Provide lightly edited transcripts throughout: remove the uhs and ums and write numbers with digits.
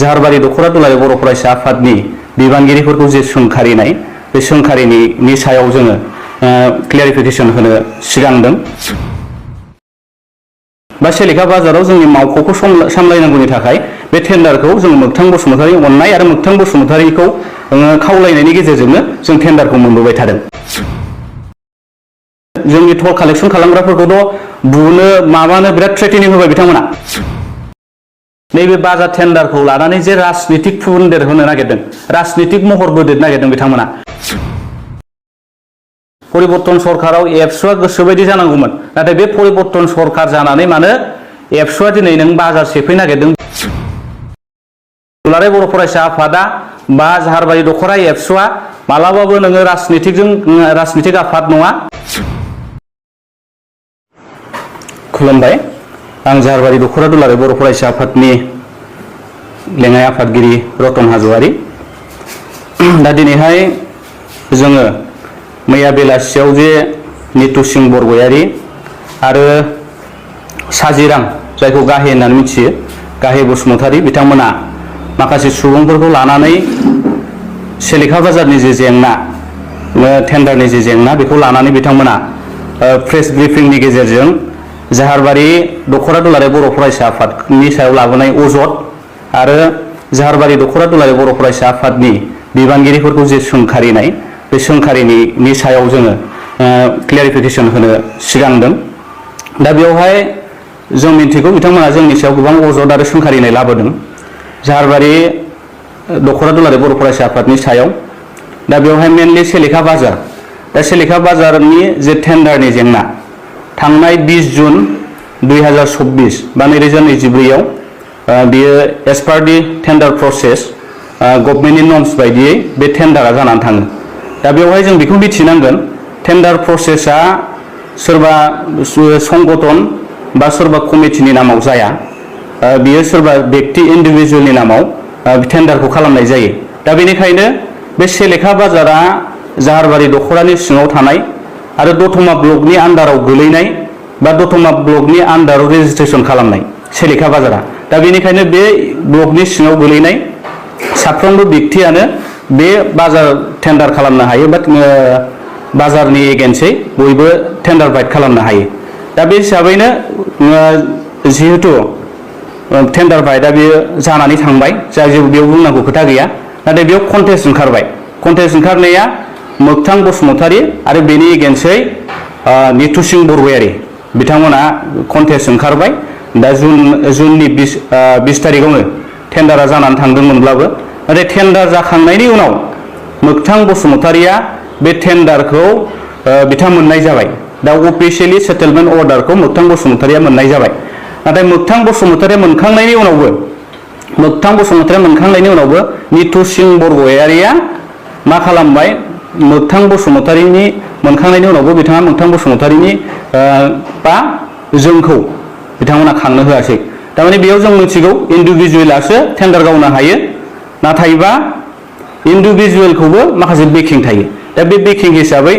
जाहारबारि दखरा दुलाराय बर' फरायसा आफादनि बिबानगिरिफोरखौ जे सोंखारिनाय बे सोंखारिनि सायाव जोङो क्लियारिफिकेसन होनो सिगांदों बा सेलेखा बाजाराव जोंनि मावख'खौ सामलायनांगौनि थाखाय बे टेन्डारखौ जों मोगथां बसुमतारी अननाय आरो मोगथां बसुमतारीखौ खावलायनायनि गेजेरजोंनो जों टेन्डारखौ मोनबोबाय थादों। जोंनि टल कालेक्सन खालामग्राफोरखौथ' बुनो माबानो बिराद थ्रेटेनिं होबाय बिथांमोना। नैबे बाजार टेन्डारखौ लानानै जे राजनितिक फुनदेर होनो नागिरदों, राजनितिक महर बोदेरनो नागिरदों बिथांमोना। परिबर्तन सरकाराव एबसुआ गोसोबायदि जानांगौमोन, नाथाय बे परिबर्तन सरकार जानानै मानो एबसुआ दिनै नों बाजार सेफैनो नागिरदों। दुलाराय बर' फरायसा आफादा बा जाहारबारि दखरा एबसुआ मालाबाबो नोङो राजनितिक आफाद नङा। खुलुमबाय, आं जाहारबारि दखरा दुलाराय बर' फरायसा आफादनि लेङाइ आफादगिरि रतन हाज'वारि। दा दिनैहाय जोङो मैया बेलासियाव जे नितु सिंह बरगयारी आरो साजिरां जायखौ गाहे होननानै मिथियो, गाहे बसुमतारी बिथांमोना माखासे सुबुंफोरखौ लानानै सेलेखा बाजारनि जे जेंना, टेन्डारनि जे जेंना बेखौ लानानै बिथांमोना प्रेस ब्रिफिंनि गेजेरजों जाहारबारि दखरा दुलाराय बर' फरायसा आफादनि सायाव लाबोनाय अजद आरो जाहारबारि दखरा दुलाराय बर' फरायसा आफादनि बिबानगिरिफोरखौ जे सोंखारिनाय बे सोंखारिनि सायाव जोङो क्लियारिफिकेसन होनो सिगांदों। दा बेवहाय जों मिन्थिगौ बिथांमोना जोंनि सायाव गोबां अजद आरो सोंखारिनाय लाबोदों जाहारबारि दखरा दुलाराय बर' फरायसा आफादनि सायाव। दा बेवहाय मेनलि सेलेखा बाजार, दा सेलेखा बाजारनि जे टेन्डारनि जेंना थांनाय 20 जुन 2024 बा 2024 बियो एस पार दि टेन्डार प्रसेस गभर्नमेन्टनि नर्म्स बायदियै बे टेन्डारा जानानै थाङो। दा बेवहाय जों बेखौ मिथिनांगोन टेन्डार प्रसेसा सोरबा संगठन बा सोरबा कमिटिनि नामाव जाया, बियो सोरबा व्यक्ति इन्डिभिजुवेलनि नामाव टेन्डारखौ खालामनाय जायो। दा बेनिखायनो बे सेलेखा बाजारा जाहारबारि दखरानि सिङाव थानाय आरो दतमा ब्लकनि आन्डाराव गोलैनाय बा दतमा ब्लकनि आन्डाराव रेजिस्ट्रेसन खालामनाय सेलेखा बाजारा। दा बेनिखायनो बे ब्लकनि सिङाव गोलैनाय साफ्रोमबो व्यक्तियानो बे बाजार टेन्डार खालामनो हायो बा बाजारनि एगेन्सै बयबो टेन्डार बाइट खालामनो हायो। दा बे हिसाबैनो जिहेतु टेन्डार बाइटआ बेयो जानानै थांबाय, जाय जेबो बेयाव बुंनांगौ खोथा गैया। नाथाय बेयाव कन्टेस्ट ओंखारबाय, कन्टेस्ट ओंखारनाया मोगथां बसुमतारी आरो बेनि एगेन्सै नितु सिंह बरगयारी बिथांमोना कन्टेस्ट ओंखारबाय। दा जुननि 20 तारिखआवनो टेन्डारा जानानै थांदोंमोनब्लाबो, नाथाय टेन्डार जाखांनायनि उनाव मोगथां बसुमतारीया बे टेन्डारखौ बिथां मोननाय जाबाय। दा अफिसियेलि सेटेलमेन्ट अर्डारखौ मोगथां बसुमतारीया मोननाय जाबाय। नाथाय मोगथां बसुमतारीया मोनखांनायनि उनावबो नितु सिंह बरगयारीया मा खालामबाय, मोगथां बसुमतारीनि मोनखांनायनि उनावबो बिथाङा मोगथां बसुमतारीनि बा जोंखौ बिथांमोना खांनो होआसै। थारमाने बेयाव जों मिथिगौ इन्डिभिजुवेलासो टेन्डार गावनो हायो, नाथायबा इन्डिभिजुवेलखौबो माखासे बेकिं थायो। दा बे बेकिं हिसाबै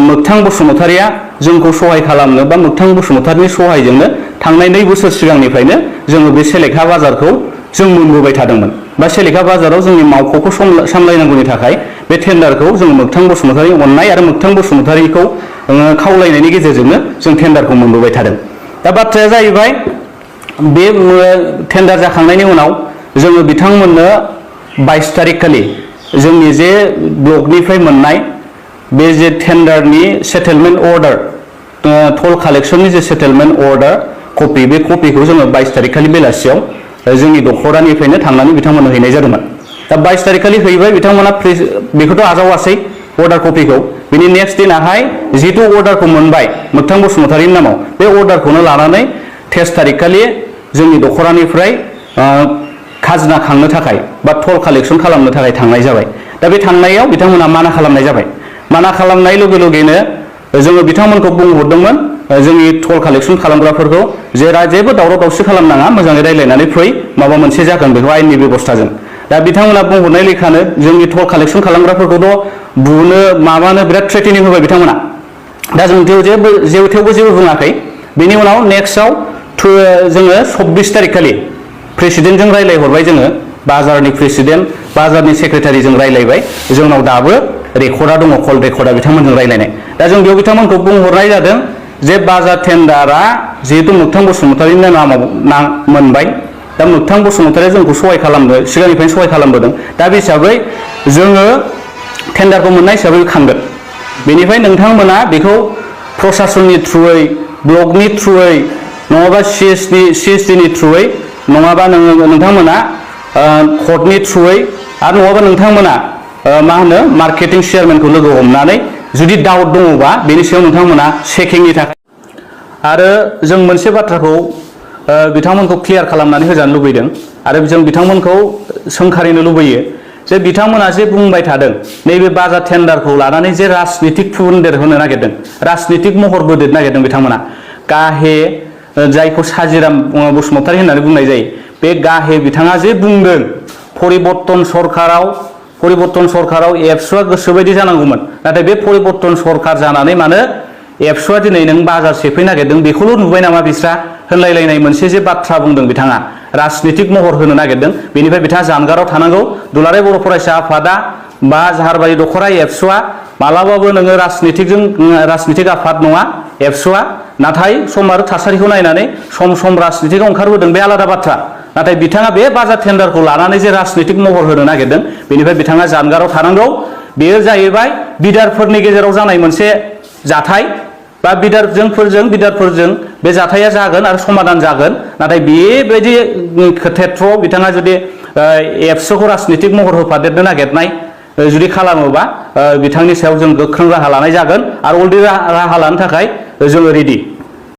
मोगथां बसुमतारीया जोंखौ सहाय खालामनो बा मोगथां बसुमतारीनि सहायजोंनो थांनाय 2 बोसोर सिगांनिफ्रायनो जोङो बे सेलेखा बाजारखौ जों मोनबोबाय थादोंमोन बा सेलेखा बाजाराव जोंनि मावख'खौ सामलायनांगौनि थाखाय बे टेन्डारखौ जोङो मोगथां बसुमतारी अननाय आरो मोगथां बसुमतारीखौ खावलायनायनि गेजेरजोंनो जों टेन्डारखौ मोनबोबाय थादों। दा बाथ्राया जाहैबाय बे टेन्डार जाखांनायनि उनाव जोङो बिथांमोननो 22 तारिख खालि जोंनि जे ब्लकनिफ्राय मोननाय बे जे टेन्डारनि सेटेलमेन्ट अर्डार, टल कालेक्सननि जे सेटेलमेन्ट अर्डार कपि, बे कपिखौ जोङो 22 तारिख खालि बेलासियाव जोंनि दखरानिफ्रायनो थांनानै बिथांमोननो हैनाय जादोंमोन। दा 22 तारिख खालि हैबाय बिथांमोना बेखौथ' आजावासै अर्डार कपिखौ। बिनि नेक्स्ट दिनाहाय जिहेतु अर्डारखौ मोनबाय मोगथां बसुमतारीनि नामाव, बे अर्डारखौनो लानानै 23 तारिख खालि जोंनि दखरानिफ्राय खाजोना खांनो थाखाय बा टल कालेक्सन खालामनो थाखाय थांनाय जाबाय। दा बे थांनायाव बिथांमोना माना खालामनाय जाबाय। माना खालामनाय लोगो लोगोनो जोङो बिथांमोनखौ बुंहरदोंमोन जोंनि टल कालेक्सन खालामग्राफोरखौ जे जेबो दावराव दावसि खालामनाङा, मोजाङै रायज्लायनानै फै, माबा मोनसे जागोन बेखौ आयेननि बेबस्थाजों। दा बिथांमोना बुंहरनाय लेखानो जोंनि टल कालेक्सन खालामग्राफोरखौथ' बुनो माबानो बिराद थ्रेटेनिं होबाय बिथांमोना। दा जों थेवबो जेबो बुङाखै। बेनि उनाव नेक्स्टआव जोङो 24 तारिख खालि प्रेसिडेन्टजों रायज्लायहरबाय जोङो बाजारनि प्रेसिडेन्ट बाजारनि सेक्रेटारिजों रायलायबाय जोंनाव दाबो रेकर्डा दङ कल रेकर्डा बिथांमोनजों रायलायनाय दा जों बेयाव बिथांमोनखौ बुंहरनाय जादों जे बाजार टेन्डारा जिहेतु मोगथां बसुमतारिनि नामाव मोनबाय दा मोगथां बसुमतारिया जोंखौ सहाय खालामदों सिगांनिफ्रायनो सहाय खालामबोदों दा बे हिसाबै जोङो टेन्डारखौ मोननाय हिसाबै खांगोन बेनिफ्राय नोंथांमोना बेखौ प्रशासननि थ्रुयै ब्लकनि थ्रुयै नङाबा CSD नि थ्रुयै नङाबा नोंथांमोना कर्टनि थ्रुयै आरो नङाबा नोंथांमोना मा होनो मार्केटिं चेयारमेनखौ लोगो हमनानै जुदि डाउट दङबा बेनि सायाव नोंथांमोना चेकिंनि थाखाय आरो जों मोनसे बाथ्राखौ बिथांमोनखौ क्लियार खालामनानै होजानो लुबैदों आरो जों बिथांमोनखौ सोंखारिनो लुबैयो जे बिथांमोना जे बुंबाय थादों नैबे बाजार टेन्डारखौ लानानै जे राजनितिक फुनदेर होनो नागिरदों राजनितिक महर बोदेरनो नागिरदों बिथांमोना गाहे जायखौ साजिराम बसुमतारी होननानै बुंनाय जायो बे गाहे बिथाङा जे बुंदों परिबर्तन सरकाराव एबसुआ गोसोबायदि जानांगौमोन नाथाय बे परिबर्तन सरकार जानानै मानो एबसुआ दिनै नों बाजार सेफै नागिरदों बेखौल' नुबाय नामा बिस्रा होनलायलायनाय मोनसे जे बाथ्रा बुंदों बिथाङा राजनितिक महर होनो नागिरदों बेनिफ्राय बिथाङा जानगाराव थानांगौ दुलाराय बर' फरायसा आफादा बा जाहारबारि दख'रा एबसुआ मालाबाबो नोङो राजनितिक आफाद नङा एबसुआ नाथाय सम आरो थासारिखौ नायनानै सम राजनितिकआव ओंखारबोदों बे आलादा बाथ्रा नाथाय बिथाङा बे बाजार टेन्डारखौ लानानै जे राजनितिक महर होनो नागिरदों बेनिफ्राय बिथाङा जानगाराव थानांगौ बेयो जाहैबाय बिडारफोरनि गेजेराव जानाय मोनसे जाथाय बा बिडारफोरजों बे जाथाया जागोन आरो समाधान जागोन नाथाय बेबायदि खेथ्रआव बिथाङा जुदि एबसुखौ राजनितिक महर होफादेरनो नागिरनाय जुदि खालामोबा बिथांनि सायाव जों गोख्रों राहा लानाय जागोन आरो अलरेडि राहा लानो थाखाय जोङो रेडि